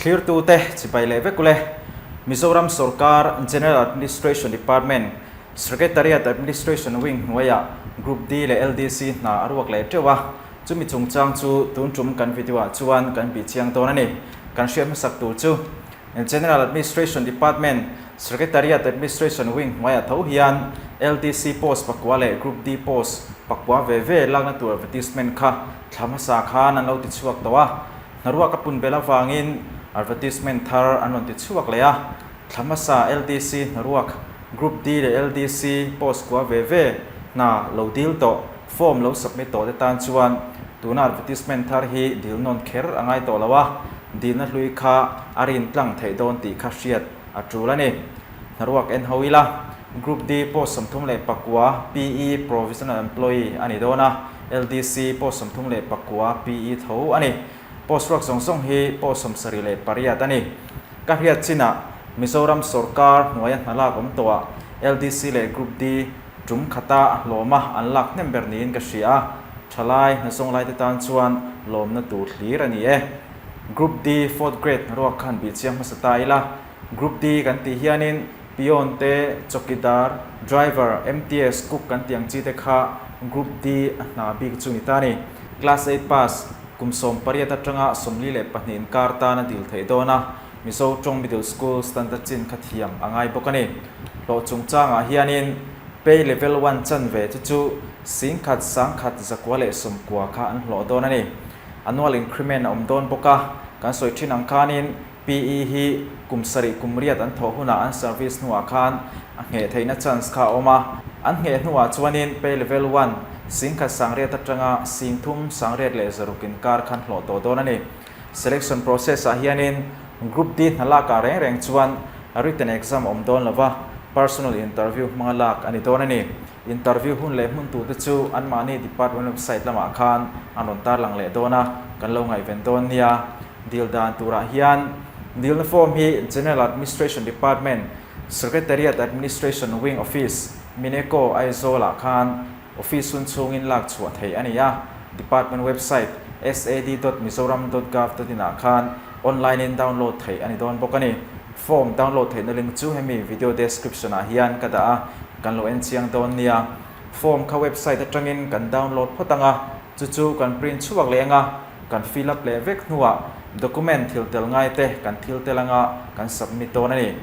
Thlirtute chibai leh vek ule. Mizoram sorkar General Administration Department, Secretariat Administration Wing hnuaiah Group D leh LDC hna a ruak leh teuh a. Chumi chungchang chu tun tum kan video ah chuan kan bih chiang dawn a ni. Kan hriat hmasak tur chu General Administration Department, Secretariat Administration Wing hnuaiah tho hian LDC post pakua leh Group D post pakua ve ve lakna tur advertisement kha thla hmasa khan an lo ti chhuak tawh a. Hnaruak a pun belh avangin advertisement thar an rawn ti chhuak leh a. Thla hmasa LDC hnaruak Group D leh LDC post kua ve ve hna lo dil tawh, form lo submit tawh te tan chuan tuna advertisement thar hi dil nawn kher a ngai tawh lo a, dilna hlui kha a rin tlang theih dawn tih kha hriat a tul a ni. Hnaruak en ho ila, Group D post 34, PE, Provisional Employee, a ni dawn a, LDC post 34, PE tho a ni. Post ruak zawng zawng hi post 78 a ni. Ka hriat chinah Mizoram sawrkar hnuaia hna lak awm tawhah LDC leh Group D tum khata a hlawma an lak hnem ber niin ka hria a, thalai hna zawng laite tan chuan lawmna tur hlir a ni e. Group D fourth grade hnaruak khan bih chiang hmasa ta ila, Group D kan tih hianin peon te, chawkidar, driver, MTS, cook kan tih ang chi te kha Group D a hna bik chu ni ta a ni. Class eight pass Kum 18 atanga 42 inkar tan a dil theih dawn a, Mizo Tawng Middle School standard chin kha thiam a ngai bawk a ni. Hlawh chungchangah hianin Pay Level One chanve chu chu 10,000 1,190 kha an hlawh dawn a ni. Annual increment a awm dawn bawk a, kan sawi thin ang khanin PE hi kum 7 kum 8 an thawh hunah an service hnuah khan a ngheh theihna chance kha a awm a. An ngheh hnuah chuanin pay level one, 10,000 800 atanga 3,000 600 inkar khan hlawh tawh dawn a ni. Selection process ah hianin Group D hna lakah reng reng chuan written exam awm dawn lova, personal interview hmanga lak a ni dawn a ni. Interview hun leh hmun turte chu anmahni department website lamah khan an rawn tarlang leh dawn a, kan lo ngaihven dawn nia. Dil dan turah hian dilna form hi General Administration Department, Secretariat Administration Wing Office, Mineco, Aizawl-ah khan office hun chhungin lak chhuah theih a ni a. Department website sad dot mizoram dot gov dot in ah khan online in download theih a ni dawn bawk a ni. Form download theihna link chu hemi video description ah hian ka dah a, kan lo en chiang dawn nia. Form kha website atangin kan download phawt ang a, chu chu kan print chhuak leh ang a, kan fill up leh vek hnuah document thil tel ngai te kan thil tel anga kan submit dawn a ni.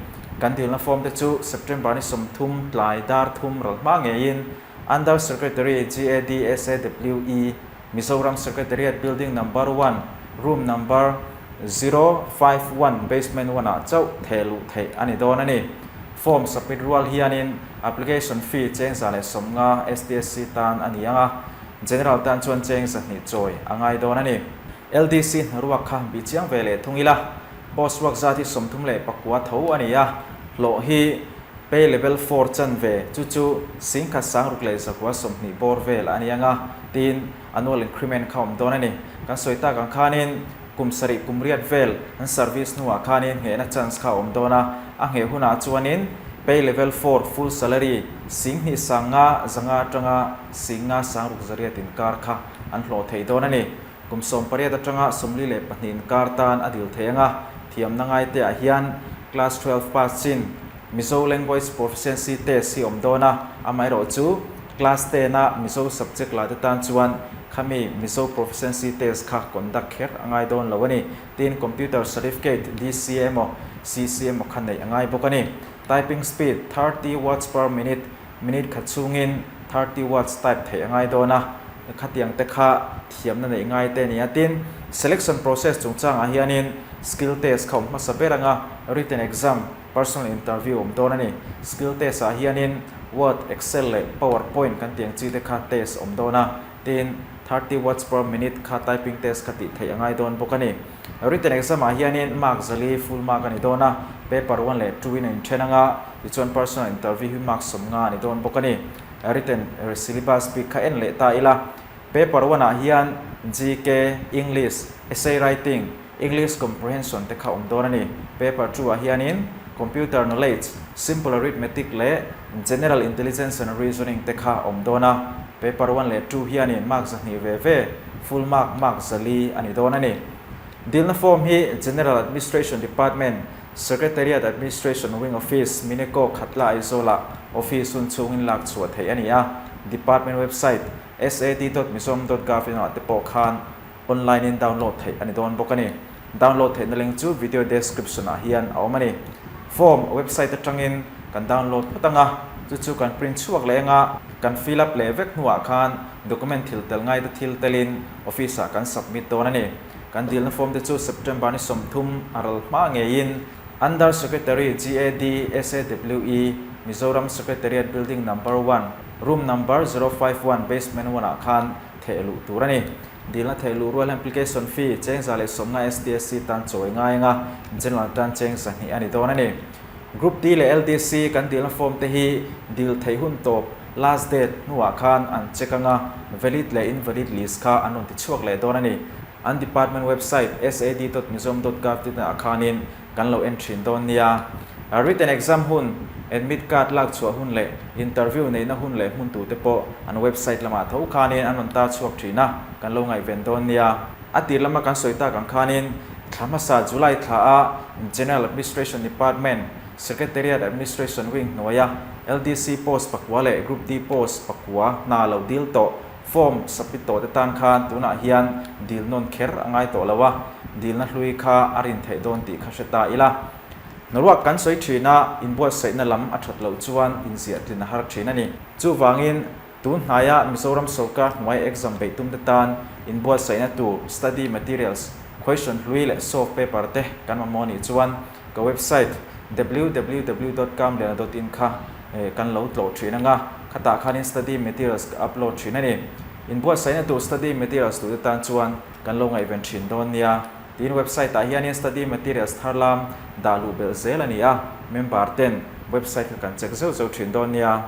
Kan dilna form te chu September ni 30 tlai dar thum ral hma ngeiin Under Secretary GADSAWE Mizoram Secretariat Building Number One, Room Number 051 Basement One ah chauh theh luh theih a ni dawn a ni. Form submit rual hianin application fee cheng 150 STSC tan a ni ang a, General tan chuan cheng 200 chawi a ngai dawn a ni. LDC hnaruak kha bih chiang ve leh thung ila, post ruak zat hi 39 tho a ni a, hlawh hi Pay level four chanve chu chu 10,000 620 bawr vel a ni ang a, tiin annual increment kha awm dawn a ni. Kan sawi tak ang khanin kum 7 kum 8 vel an service hnuah khanin nghehna chance kha a awm dawn a, a ngheh hunah chuanin pay level four full salary 2,500 500 atanga 5,000 600 inkar kha an hlawh thei dawn a ni. Kum 18 atanga 42 inkar tan a dil thei ang a, thiamna ngaite ah hian class 12 pass chin Mizo Language Proficiency Test hi awm dawn a, amaherawh chu Class ten a Mizo subject la te tan chuan khami Mizo Proficiency Test kha conduct kher a ngai dawn lo a ni. Tin, Computer Certificate, DCA emaw CC emaw kha neih a ngai bawk a ni. Typing speed, 30 words per minute, minute khat chhungin 30 words type theih a ngai dawn a, khatiang te kha thiamna neih ngai te a ni a. Tin, selection process chungchangah hianin skill test kha awm hmasa ber anga written exam, Personal interview awm dawn a ni. Skill test ah hianin Word, Excel leh Power Point kan tih ang chi te kha test awm dawn a, tin 30 words per minute kha typing test kha tih theih a ngai dawn bawk a ni. Written exam ah hianin mark 400 full mark a ni dawn a, paper one leh two in a inthen ang a, tichuan personal interview hi mark 50 a ni dawn bawk a ni. Written syllabus bik kha en leh ta ila. Paper one ah hian GK, English, Essay writing, English comprehension te kha awm dawn a ni. Paper two ah hianin Computer Knowledge, Simple Arithmetic leh General Intelligence and Reasoning te kha awm dawn a. Paper one leh two hianin mark 200 ve ve, full mark mark 400 a ni dawn a ni. Dilna form hi General Administration Department, Secretariat Administration Wing Office, Mineko, Khatla, Aizawl-ah office hun chhungin lak chhuah theih a ni a. Department website, sat dot mizoram dot gov in ah te pawh khan online in download theih a ni dawn bawk a ni. Download theihna link chu video description ah hian a awm a ni. Form website atangin kan download phawt ang a, chu chu kan print chhuak leh ang a, kan fill up leh vek hnuah khan document thil tel ngaite thil telin office ah kan submit dawn a ni. Kan dilna form te chu September ni 30 a ral hma ngeiin Under Secretary GAD SAWE Mizoram Secretariat Building Number One, Room Number 051 Basement One ah khan theh luh tur a ni. Dilna theh luh rual hian application fee cheng 150 STSC tan chawi ngai anga General tan cheng 200 a ni dawn a ni. Group D leh LDC kan dilna form te hi dil theih hun tawp, last date, hnuah khan an check anga valid leh invalid list kha an rawn ti chhuak leh dawn a ni. An department website sad.mizoram.gov ah khanin kan lo en thin dawn nia. Written exam hun, admit card lak chhuah hun leh interview neihna hun leh hmun tute pawh an website lamah tho khanin an rawn tar chhuak thin a, kan lo ngaihven dawn nia. A tir lama kan sawi tak ang khanin thla hmasa July thla a General Administration Department, Secretariat Administration Wing hnuaia LDC post pakua leh Group D post pakua hna lo dil tawh Form submit tawh te tan khan tunah hian dil nawn kher a ngai tawh lo a, dilna hlui kha a rin theih dawn tih kha hre ta ila. Hnaruak kan sawi thin a, inbuatsaihna lam a that loh chuan inziah tlin a har thin a ni. Chuvangin, tun hnaia Mizoram sawrkar hnuai exam beih tum te tan inbuatsaihna tur study materials, question hlui leh solve paper te kan mamawh nih chuan ka website www dot kamliana dot in kha kan lo tlawh thin ang a, khatah khanin study materials ka upload thin a ni. Inbuatsaihna tur study materials tute tan chuan kan lo ngaihven thin dawn nia. Tin, website ah hianin study materials thar lam dah luh belh zel a ni a, member ten website kha kan check zeuh zeuh thin dawn nia.